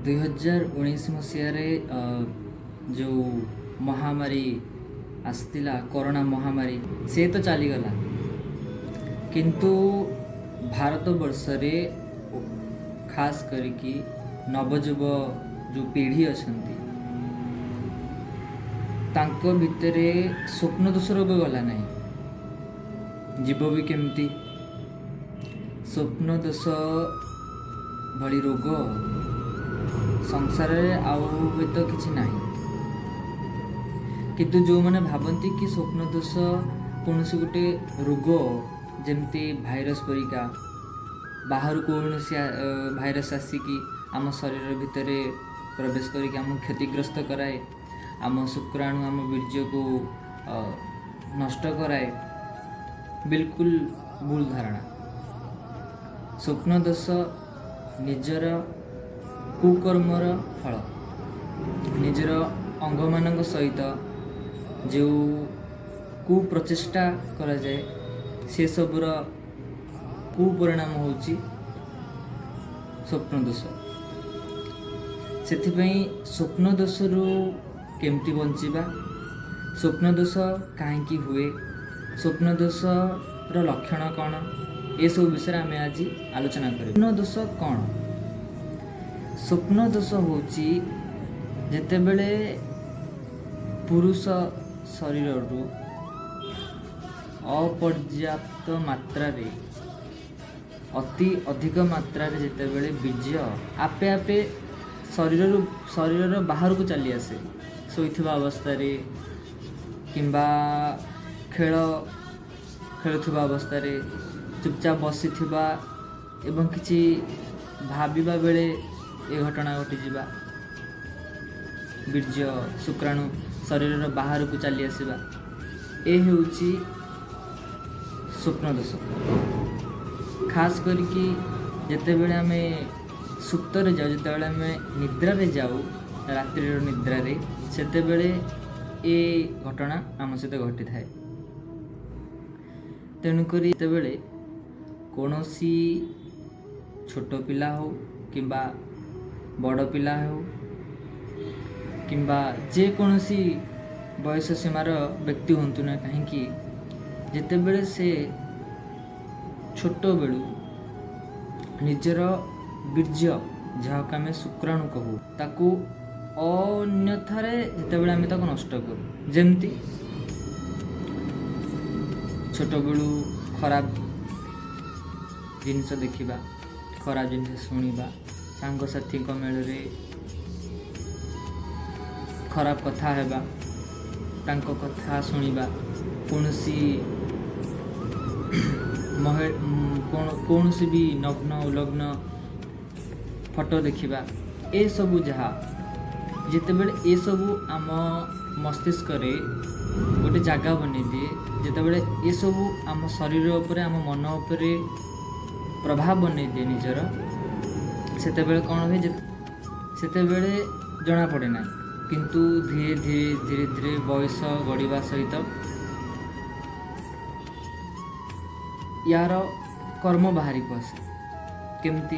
2019 ମସିହାରେ ଯେଉଁ ମହାମାରୀ ଆସିଥିଲା, କରୋନା ମହାମାରୀ, ସେ ତ ଚାଲିଗଲା, କିନ୍ତୁ ଭାରତ ବର୍ଷରେ ଖାସ କରିକି ନବଯୁବ ଯେଉଁ ପିଢ଼ି ଅଛନ୍ତି, ତାଙ୍କ ଭିତରେ ସ୍ୱପ୍ନ ଦୋଷ ରୋଗ ଗଲା ନାହିଁ। ଯିବ ବି କେମିତି? ସ୍ୱପ୍ନ ଦୋଷ ଭଳି ରୋଗ ସଂସାରରେ ଆଉ ହୁଏତ କିଛି ନାହିଁ। କିନ୍ତୁ ଯେଉଁମାନେ ଭାବନ୍ତି କି ସ୍ୱପ୍ନ ଦୋଷ କୌଣସି ଗୋଟେ ରୋଗ, ଯେମିତି ଭାଇରସ୍ ପରିକା ବାହାରୁ କୌଣସି ଭାଇରସ୍ ଆସିକି ଆମ ଶରୀର ଭିତରେ ପ୍ରବେଶ କରିକି ଆମକୁ କ୍ଷତିଗ୍ରସ୍ତ କରାଏ, ଆମ ଶୁକ୍ରାଣୁ, ଆମ ବୀର୍ଯ୍ୟକୁ ନଷ୍ଟ କରାଏ, ବିଲକୁଲ ଭୁଲ ଧାରଣା। ସ୍ୱପ୍ନ ଦୋଷ ନିଜର କୁକର୍ମର ଫଳ। ନିଜର ଅଙ୍ଗମାନଙ୍କ ସହିତ ଯେଉଁ କୁପ୍ରଚେଷ୍ଟା କରାଯାଏ, ସେସବୁର କୁପରିଣାମ ହେଉଛି ସ୍ୱପ୍ନ ଦୋଷ। ସେଥିପାଇଁ ସ୍ୱପ୍ନ ଦୋଷରୁ କେମିତି ବଞ୍ଚିବା, ସ୍ୱପ୍ନ ଦୋଷ କାହିଁକି ହୁଏ, ସ୍ୱପ୍ନ ଦୋଷର ଲକ୍ଷଣ କ'ଣ, ଏସବୁ ବିଷୟରେ ଆମେ ଆଜି ଆଲୋଚନା କରିବା। ସ୍ୱପ୍ନ ଦୋଷ କ'ଣ? ସ୍ୱପ୍ନ ଦୋଷ ହେଉଛି ଯେତେବେଳେ ପୁରୁଷ ଶରୀରରୁ ଅପର୍ଯ୍ୟାପ୍ତ ମାତ୍ରାରେ, ଅତି ଅଧିକ ମାତ୍ରାରେ ଯେତେବେଳେ ବୀର୍ଯ୍ୟ ଆପେ ଆପେ ଶରୀରର ବାହାରକୁ ଚାଲି ଆସେ, ଶୋଇଥିବା ଅବସ୍ଥାରେ କିମ୍ବା ଖେଳ ଖେଳୁଥିବା ଅବସ୍ଥାରେ, ଚୁପଚାପ ବସିଥିବା ଏବଂ କିଛି ଭାବିବା ବେଳେ ଏ ଘଟଣା ଘଟିଯିବା, ବୀର୍ଯ୍ୟ ଶୁକ୍ରାଣୁ ଶରୀରର ବାହାରକୁ ଚାଲି ଆସିବା, ଏ ହେଉଛି ସ୍ୱପ୍ନ ଦୋଷ। ଖାସ କରିକି ଯେତେବେଳେ ଆମେ ସୁପ୍ତରେ ଯାଉ, ଯେତେବେଳେ ଆମେ ନିଦ୍ରାରେ ଯାଉ, ରାତ୍ରିର ନିଦ୍ରାରେ, ସେତେବେଳେ ଏ ଘଟଣା ଆମ ସହିତ ଘଟିଥାଏ। ତେଣୁକରି ଯେତେବେଳେ କୌଣସି ଛୋଟ ପିଲା ହେଉ କିମ୍ବା ବଡ଼ ପିଲା ହେଉ କିମ୍ବା ଯେକୌଣସି ବୟସ ସୀମାର ବ୍ୟକ୍ତି ହୁଅନ୍ତୁ ନା କାହିଁକି, ଯେତେବେଳେ ସେ ଛୋଟବେଳୁ ନିଜର ବୀର୍ଯ୍ୟ, ଯାହାକୁ ଆମେ ଶୁକ୍ରାଣୁ କହୁ, ତାକୁ ଅନ୍ୟଥାରେ ଯେତେବେଳେ ଆମେ ତାକୁ ନଷ୍ଟ କରୁ, ଯେମିତି ଛୋଟବେଳୁ ଖରାପ ଜିନିଷ ଦେଖିବା, ଖରାପ ଜିନିଷ ଶୁଣିବା, ସାଙ୍ଗସାଥିଙ୍କ ମେଳରେ ଖରାପ କଥା ହେବା, ତାଙ୍କ କଥା ଶୁଣିବା, କୌଣସି ବି ନଗ୍ନ ଉଲଗ୍ନ ଫଟୋ ଦେଖିବା, ଏସବୁ ଯାହା ଯେତେବେଳେ ଏସବୁ ଆମ ମସ୍ତିଷ୍କରେ ଗୋଟେ ଜାଗା ବନେଇ ଦିଏ, ଯେତେବେଳେ ଏସବୁ ଆମ ଶରୀର ଉପରେ, ଆମ ମନ ଉପରେ ପ୍ରଭାବ ବନେଇ ଦିଏ ନିଜର, ସେତେବେଳେ କ'ଣ ହୁଏ? ସେତେବେଳେ ଜଣାପଡ଼େ ନାହିଁ, କିନ୍ତୁ ଧୀରେ ଧୀରେ ଧୀରେ ଧୀରେ ବୟସ ଗଡ଼ିବା ସହିତ ୟାର କର୍ମ ବାହାରିକୁ ଆସେ। କେମିତି?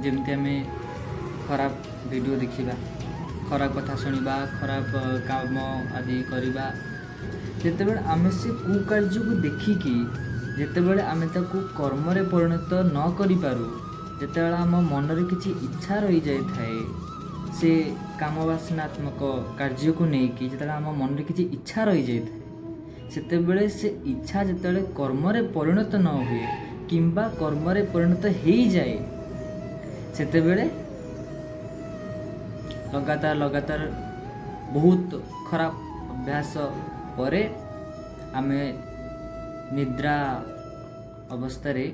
ଯେମିତି ଆମେ ଖରାପ ଭିଡ଼ିଓ ଦେଖିବା, ଖରାପ କଥା ଶୁଣିବା, ଖରାପ କାମ ଆଦି କରିବା। ଯେତେବେଳେ ଆମେ ସେ କୁକାର୍ଯ୍ୟକୁ ଦେଖିକି ଯେତେବେଳେ ଆମେ ତାକୁ କର୍ମରେ ପରିଣତ ନ କରିପାରୁ, ଯେତେବେଳେ ଆମ ମନରେ କିଛି ଇଚ୍ଛା ରହିଯାଇଥାଏ ସେ କାମବାସନାତ୍ମକ କାର୍ଯ୍ୟକୁ ନେଇକି, ଯେତେବେଳେ ଆମ ମନରେ କିଛି ଇଚ୍ଛା ରହିଯାଇଥାଏ, ସେତେବେଳେ ସେ ଇଚ୍ଛା ଯେତେବେଳେ କର୍ମରେ ପରିଣତ ନ ହୁଏ କିମ୍ବା କର୍ମରେ ପରିଣତ ହେଇଯାଏ, ସେତେବେଳେ ଲଗାତାର ଲଗାତାର ବହୁତ ଖରାପ ଅଭ୍ୟାସ ପରେ ଆମେ ନିଦ୍ରା ଅବସ୍ଥାରେ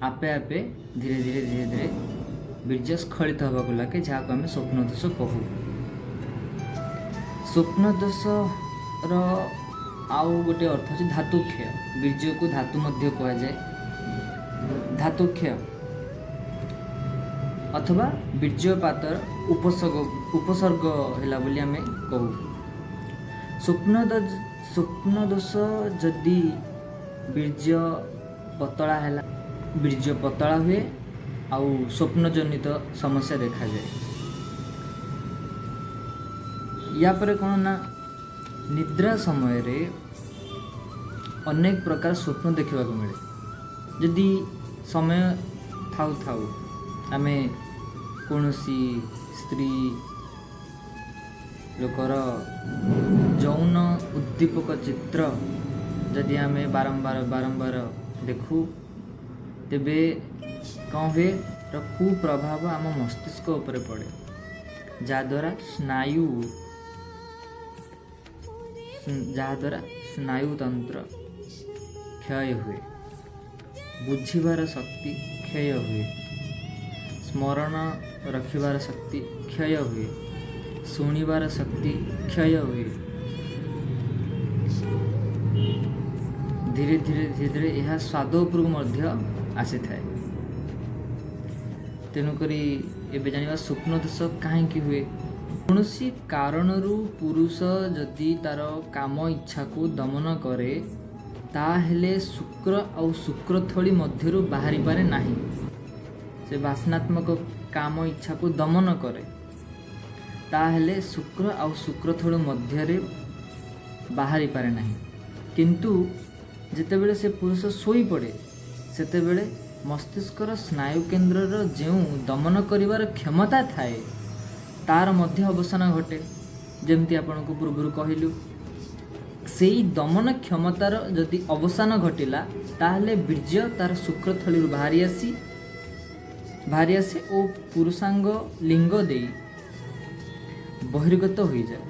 ଆପେ ଆପେ ଧୀରେ ଧୀରେ ଧୀରେ ଧୀରେ ବୀର୍ଯ୍ୟ ସ୍ଖଳିତ ହେବାକୁ ଲାଗେ, ଯାହାକୁ ଆମେ ସ୍ୱପ୍ନ ଦୋଷ କହୁ। ସ୍ୱପ୍ନ ଦୋଷର ଆଉ ଗୋଟେ ଅର୍ଥ ହେଉଛି ଧାତୁ କ୍ଷୟ। ବୀର୍ଯ୍ୟକୁ ଧାତୁ ମଧ୍ୟ କୁହାଯାଏ। ଧାତୁ କ୍ଷୟ ଅଥବା ବୀର୍ଯ୍ୟପାତର ଉପସର୍ଗ ହେଲା ବୋଲି ଆମେ କହୁ। ସ୍ୱପ୍ନ ଦୋଷ ଯଦି ବୀର୍ଯ୍ୟ ପତଳା ହେଲା, ବୀର୍ଯ୍ୟ ପତଳା ହୁଏ ଆଉ ସ୍ୱପ୍ନଜନିତ ସମସ୍ୟା ଦେଖାଯାଏ। ୟା ପରେ କ'ଣ ନା ନିଦ୍ରା ସମୟରେ ଅନେକ ପ୍ରକାର ସ୍ୱପ୍ନ ଦେଖିବାକୁ ମିଳେ। ଯଦି ସମୟ ଥାଉ ଥାଉ ଆମେ କୌଣସି ସ୍ତ୍ରୀ ଲୋକର ଯୌନ ଉଦ୍ଦୀପକ ଚିତ୍ର ଯଦି ଆମେ ବାରମ୍ବାର ବାରମ୍ବାର ଦେଖୁ, ତେବେ କ'ଣ ହୁଏ? ର କୁପ୍ରଭାବ ଆମ ମସ୍ତିଷ୍କ ଉପରେ ପଡ଼େ, ଯାହାଦ୍ୱାରା ସ୍ନାୟୁତନ୍ତ୍ର କ୍ଷୟ ହୁଏ, ବୁଝିବାର ଶକ୍ତି କ୍ଷୟ ହୁଏ, ସ୍ମରଣ ରଖିବାର ଶକ୍ତି କ୍ଷୟ ହୁଏ, ଶୁଣିବାର ଶକ୍ତି କ୍ଷୟ ହୁଏ। ଧୀରେ ଧୀରେ ଧୀରେ ଧୀରେ ଏହା ସ୍ୱାଦ ଉପରକୁ ମଧ୍ୟ ଆସିଥାଏ। ତେଣୁକରି ଏବେ ଜାଣିବା ସ୍ୱପ୍ନ ଦୋଷ କାହିଁକି ହୁଏ। କୌଣସି କାରଣରୁ ପୁରୁଷ ଯଦି ତାର କାମ ଇଚ୍ଛାକୁ ଦମନ କରେ, ତାହେଲେ ଶୁକ୍ର ଆଉ ଶୁକ୍ରଥଳୀ ମଧ୍ୟରୁ ବାହାରିପାରେ ନାହିଁ। ସେ ବାସନାତ୍ମକ କାମ ଇଚ୍ଛାକୁ ଦମନ କରେ, ତାହେଲେ ଶୁକ୍ର ଆଉ ଶୁକ୍ରଥଳୀ ମଧ୍ୟରେ ବାହାରିପାରେ ନାହିଁ। କିନ୍ତୁ ଯେତେବେଳେ ସେ ପୁରୁଷ ଶୋଇପଡ଼େ, ସେତେବେଳେ ମସ୍ତିଷ୍କର ସ୍ନାୟୁକେନ୍ଦ୍ରର ଯେଉଁ ଦମନ କରିବାର କ୍ଷମତା ଥାଏ, ତାର ମଧ୍ୟ ଅବସାନ ଘଟେ। ଯେମିତି ଆପଣଙ୍କୁ ପୂର୍ବରୁ କହିଲୁ, ସେଇ ଦମନ କ୍ଷମତାର ଯଦି ଅବସାନ ଘଟିଲା, ତାହେଲେ ବୀର୍ଯ୍ୟ ତାର ଶୁକ୍ରଥଳୀରୁ ବାହାରି ଆସେ ଓ ପୁରୁଷାଙ୍ଗ ଲିଙ୍ଗ ଦେଇ ବହିର୍ଗତ ହୋଇଯାଏ।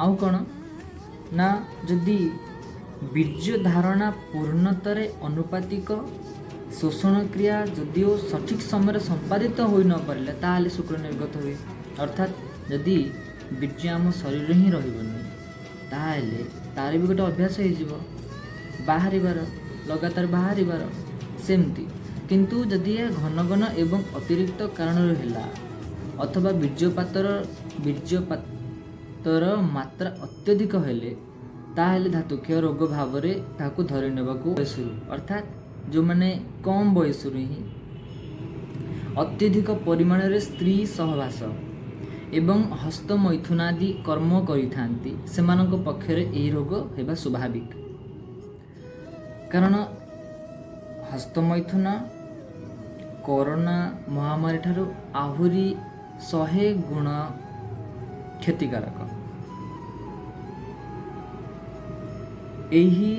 ଆଉ କ'ଣ ନା ଯଦି ବୀର୍ଯ୍ୟ ଧାରଣା ପୂର୍ଣ୍ଣତାରେ ଅନୁପାତିକ ଶୋଷଣ କ୍ରିୟା ଯଦିଓ ସଠିକ୍ ସମୟରେ ସମ୍ପାଦିତ ହୋଇ ନପାରିଲା, ତାହେଲେ ଶୁକ୍ର ନିର୍ଗତ ହୁଏ। ଅର୍ଥାତ୍ ଯଦି ବୀର୍ଯ୍ୟ ଆମ ଶରୀରରେ ହିଁ ରହିବନି, ତାହେଲେ ତାର ବି ଗୋଟେ ଅଭ୍ୟାସ ହେଇଯିବ ବାହାରିବାର, ଲଗାତାର ବାହାରିବାର। ସେମିତି କିନ୍ତୁ ଯଦି ଏହା ଘନ ଘନ ଏବଂ ଅତିରିକ୍ତ କାରଣରୁ ହେଲା ଅଥବା ବୀର୍ଯ୍ୟପାତର ମାତ୍ରା ଅତ୍ୟଧିକ ହେଲେ, ତାହେଲେ ଧାତୁକ୍ଷୟ ରୋଗ ଭାବରେ ତାହାକୁ ଧରି ନେବାକୁ ବୟସରୁ, ଅର୍ଥାତ୍ ଯେଉଁମାନେ କମ୍ ବୟସରୁ ହିଁ ଅତ୍ୟଧିକ ପରିମାଣରେ ସ୍ତ୍ରୀ ସହବାସ ଏବଂ ହସ୍ତମୈଥୁନାଦି କର୍ମ କରିଥାନ୍ତି, ସେମାନଙ୍କ ପକ୍ଷରେ ଏହି ରୋଗ ହେବା ସ୍ୱାଭାବିକ। କାରଣ ହସ୍ତମୈଥୁନ କରୋନା ମହାମାରୀ ଠାରୁ ଆହୁରି 100 ଗୁଣ କ୍ଷତିକାରକ। ଏହି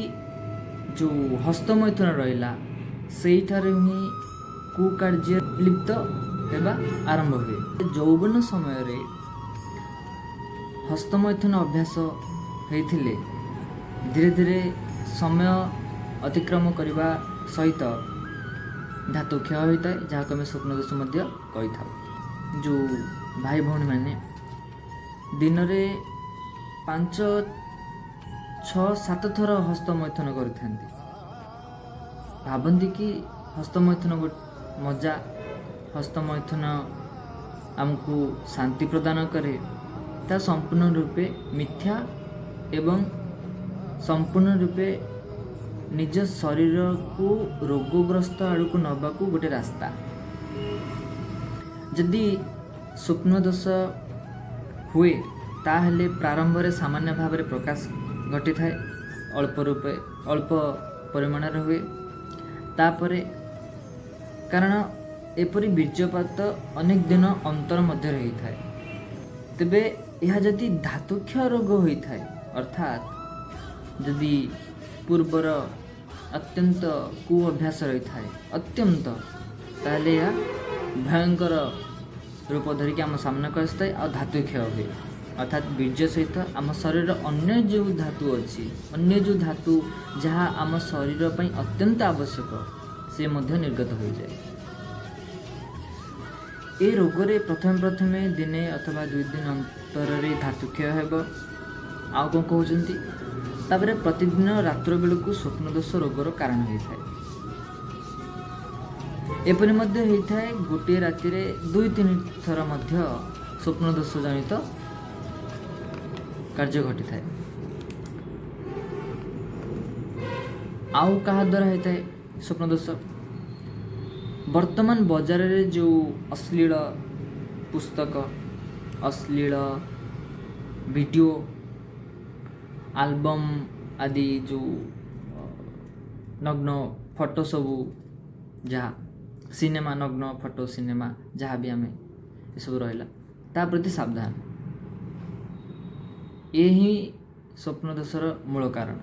ଯେଉଁ ହସ୍ତମୈଥୁନ ରହିଲା, ସେଇଠାରେ ହିଁ କୁକାର୍ଯ୍ୟ ଲିପ୍ତ ହେବା ଆରମ୍ଭ ହୁଏ। ଯୌବନ ସମୟରେ ହସ୍ତମୈଥୁନ ଅଭ୍ୟାସ ହେଇଥିଲେ ଧୀରେ ଧୀରେ ସମୟ ଅତିକ୍ରମ କରିବା ସହିତ ଧାତୁ କ୍ଷୟ ହୋଇଥାଏ, ଯାହାକୁ ଆମେ ସ୍ୱପ୍ନ ଦୋଷ ମଧ୍ୟ କହିଥାଉ। ଯେଉଁ ଭାଇ ଭଉଣୀମାନେ ଦିନରେ 5, 6, 7 ଥର ହସ୍ତମୈଥୁନ କରିଥାନ୍ତି, ଭାବନ୍ତି କି ହସ୍ତମୈଥୁନ ଗୋଟେ ମଜା, ହସ୍ତମୈଥୁନ ଆମକୁ ଶାନ୍ତି ପ୍ରଦାନ କରେ, ତା ସମ୍ପୂର୍ଣ୍ଣ ରୂପେ ମିଥ୍ୟା ଏବଂ ସମ୍ପୂର୍ଣ୍ଣ ରୂପେ ନିଜ ଶରୀରକୁ ରୋଗଗ୍ରସ୍ତ ଆଡ଼କୁ ନେବାକୁ ଗୋଟେ ରାସ୍ତା। ଯଦି ସ୍ୱପ୍ନ ଦୋଷ ହୁଏ, ତାହେଲେ ପ୍ରାରମ୍ଭରେ ସାମାନ୍ୟ ଭାବରେ ପ୍ରକାଶ ଘଟିଥାଏ, ଅଳ୍ପ ରୂପେ, ଅଳ୍ପ ପରିମାଣରେ ହୁଏ। ତାପରେ କାରଣ ଏପରି ବୀର୍ଯ୍ୟପାତ ଅନେକ ଦିନ ଅନ୍ତର ମଧ୍ୟରେ ହୋଇଥାଏ। ତେବେ ଏହା ଯଦି ଧାତୁକ୍ଷୟ ରୋଗ ହୋଇଥାଏ, ଅର୍ଥାତ୍ ଯଦି ପୂର୍ବର ଅତ୍ୟନ୍ତ କୁ ଅଭ୍ୟାସ ରହିଥାଏ ଅତ୍ୟନ୍ତ, ତାହେଲେ ଏହା ଭୟଙ୍କର ରୂପ ଧରିକି ଆମ ସାମ୍ନାକୁ ଆସିଥାଏ ଆଉ ଧାତୁ କ୍ଷୟ ହୁଏ। ଅର୍ଥାତ୍ ବୀର୍ଯ୍ୟ ସହିତ ଆମ ଶରୀରର ଅନ୍ୟ ଯେଉଁ ଧାତୁ ଅଛି, ଅନ୍ୟ ଯେଉଁ ଧାତୁ ଯାହା ଆମ ଶରୀର ପାଇଁ ଅତ୍ୟନ୍ତ ଆବଶ୍ୟକ, ସେ ମଧ୍ୟ ନିର୍ଗତ ହୋଇଯାଏ। ଏ ରୋଗରେ ପ୍ରଥମେ ପ୍ରଥମେ ଦିନେ ଅଥବା 2 ଦିନ ଅନ୍ତରରେ ଧାତୁ କ୍ଷୟ ହେବ। ଆଉ କ'ଣ କହୁଛନ୍ତି? ତାପରେ ପ୍ରତିଦିନ ରାତ୍ର ବେଳକୁ ସ୍ୱପ୍ନଦୋଷ ରୋଗର କାରଣ ହୋଇଥାଏ। ଏପରି ମଧ୍ୟ ହେଇଥାଏ, ଗୋଟିଏ ରାତିରେ 2-3 ଥର ମଧ୍ୟ ସ୍ୱପ୍ନଦୋଷ ଜନିତ କାର୍ଯ୍ୟ ଘଟିଥାଏ। ଆଉ କାହା ଦ୍ୱାରା ହେଇଥାଏ ସ୍ୱପ୍ନଦୋଷ? ବର୍ତ୍ତମାନ ବଜାରରେ ଯେଉଁ ଅଶ୍ଳୀଳ ପୁସ୍ତକ, ଅଶ୍ଳୀଳ ଭିଡ଼ିଓ, ଆଲବମ୍ ଆଦି, ଯେଉଁ ନଗ୍ନ ଫଟୋ ସବୁ, ଯାହା ସିନେମା, ନଗ୍ନ ଫଟୋ, ସିନେମା, ଯାହା ବି ଆମେ ଏସବୁ ରହିଲା, ତା ପ୍ରତି ସାବଧାନ। ଏ ହିଁ ସ୍ୱପ୍ନ ଦୋଷର ମୂଳ କାରଣ।